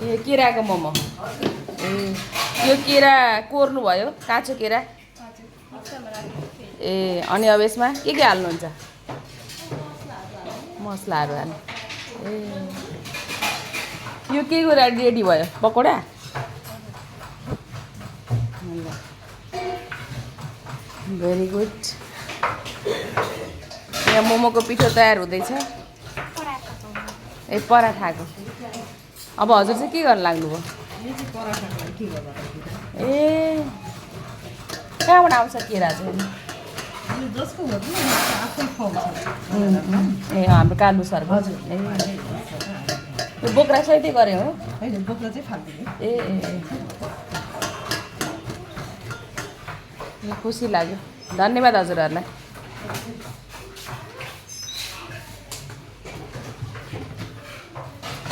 यो केराको मोमो ए यो केरा कोर्नु भयो काँचो केरा ए अनि अब यसमा के हाल्नुहुन्छ मसलाहरू हाल्नु ए यो के कुरा रेडी भयो पकौडा भेरी गुड यहाँ मोमोको पिठो तयार हुँदैछ ए पराठाको अब हजुर चाहिँ के गर्न लाग्नुभयो ए कहाँबाट आउँछ केरा चाहिँ ए हाम्रो कालु सर हजुर ए यो बोक्रा सहितै गऱ्यो हो बोक्रा चाहिँ फाल्दिने ए खुसी लाग्यो धन्यवाद हजुरहरूलाई